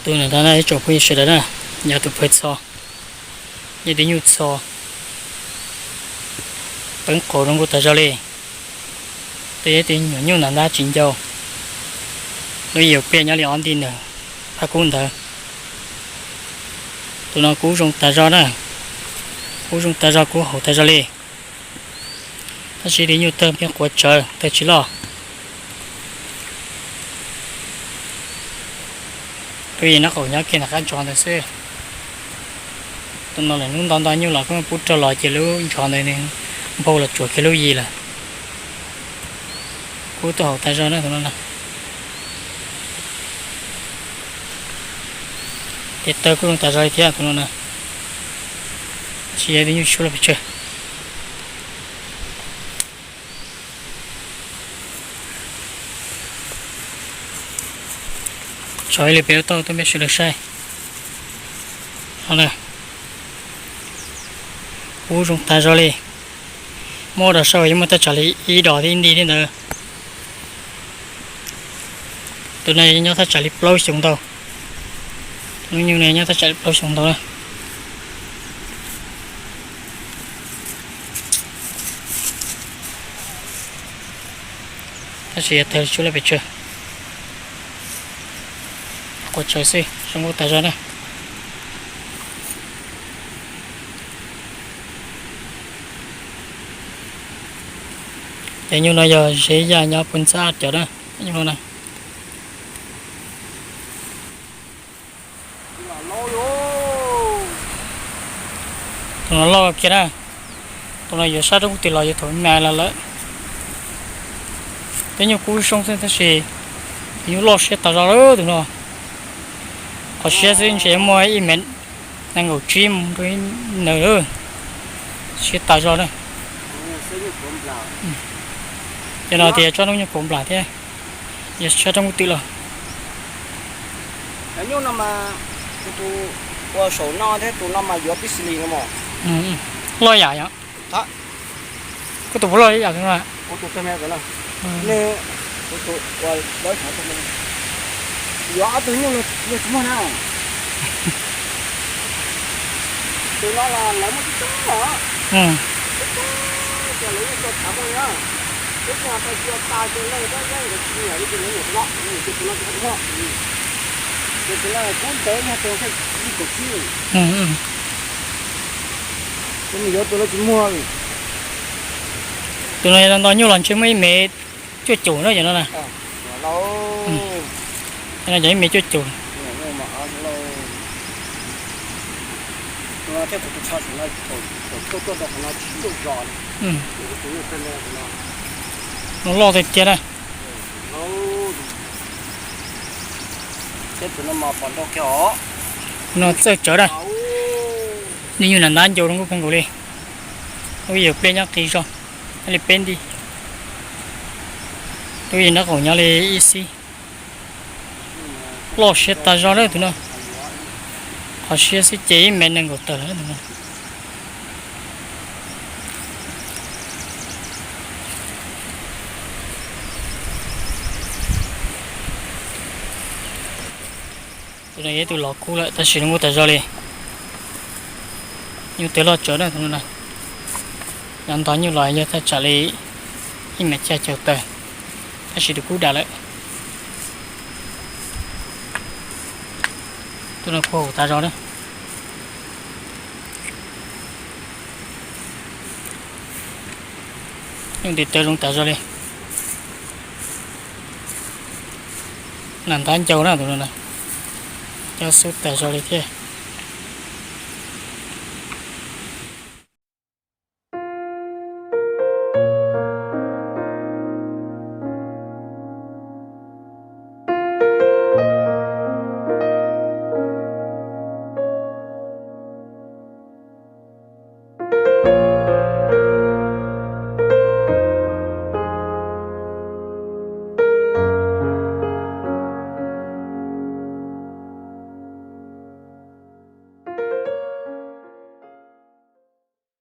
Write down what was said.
Tus ntawm no ib tsoom phooj ywg sawv daws na, yog tus phawj txho, yog tus nyuj txho, peeb qaum zoo nkauj tag zog li. Tus yog tus nyuam nyuj ntawm ntab tsis ncau, lub yus pliaj nyob li ob nti ntawm phab kub ntawd. Tus no kub zoo tag zog na, kub zoo tag zog, kub haum tag zog li. Tab sis tus nyuj tawg pheej quav tsawv, tawg tsis loj. Lub yim nab qaum nyob kiag ntawm qab ntsov ntawd xwb. Tus no lawm hnub nto nto nyuj los kuj pub rog los ces lub ntsov ntawd nphau los tsuav kiag lub yim lawm. Kub tuaj haum tag zog na tus no na. Tes taw kuj zoo tag zog li thiab tus no na. Tab sis yog tus nyuj sub laj pes tsawg. Tso ib li pem lub tauj tuaj npej sawv daws saib. Kub zoo tag zog li. Muab ua dog saib uas yeej muaj thaj tsam li ib dos thiab ib nti thiab ntawd. Tus no nyob thaj tsam li plaub xyoos ntau. Lub nyuj no nyob thaj tsam li plaub xyoos ntau na. Tab sis yog tawg sub laj pes tsawg, quav tsawv xwb, zoo nkauj tag zog na. Cov nyuj no yog Zeb Yaj nyob Pub Ntxab cov na, cov nyuj no na. Tus no loj kiag na. Tus no yuav sab roob kub twm los yuav thaum me los lawm. Tej nyuj kub zoo xwb tab sis tus nyuj loj siab tag zog lawm tus no. Qhov siab xwb ntshe muaj ib mev nees nkaum tsib mus rau ib nws lawm. Siab tag zog na. Cov no tias tsob noob nyuj kaus nplam thiab, yog sab roob kub twm los. Cov nyuj no mas tus ua saum no thiab tus no mas yuav tib si li no mas. Loj yam yom. Koj tus puas loj ib yam tus no? Yuav ob tug nyuj yog tsis muaj na. Tus no los lawv muaj tib tug os. Tib tug ces lawv yeej tuaj thav muaj na. Peb kuj ho tau cia tas ces lawv tab yeej nkawd tsis nyiam li ces lawv nyuam tus no, ces tus no tsis muaj. Ces tus no kub ntev yog tus thiaj li kaum tsib. Ces nws yuav tus no tsis muaj. Tus no yog nto nyuj los ntshe muaj ib mev cuaj caum na cov no na. Cov no yog ib mev cuaj caum. No loj tiag tiag na. No txawj tsawv na. Lub nyuj ntab ntab ncau zoo nkauj kawg nkaus li. Lub yim pliaj nyob qis zog, nyob li peb nti. Lub yim nraub qaum nyob li ib xib. Loj siab tas zog na tus no. Qhov siab xwb ces ib mev nees nkaum tawm lawm na tus no. Tus no yog ib tug los kub lawm tab sis zoo nkauj tas zog li. Nyuj twb loj tsawv na tus no na. Nyob nto nyuj los yog thaj tsam li ib mev xya caum tawm, tab sis tus kub dam lawm. Tus no kub haum tas zog na. Nyuj ntiv taw zoo tas zog li. Ntab ntab ncau na tus no na. Cov xub tas zog li thiab.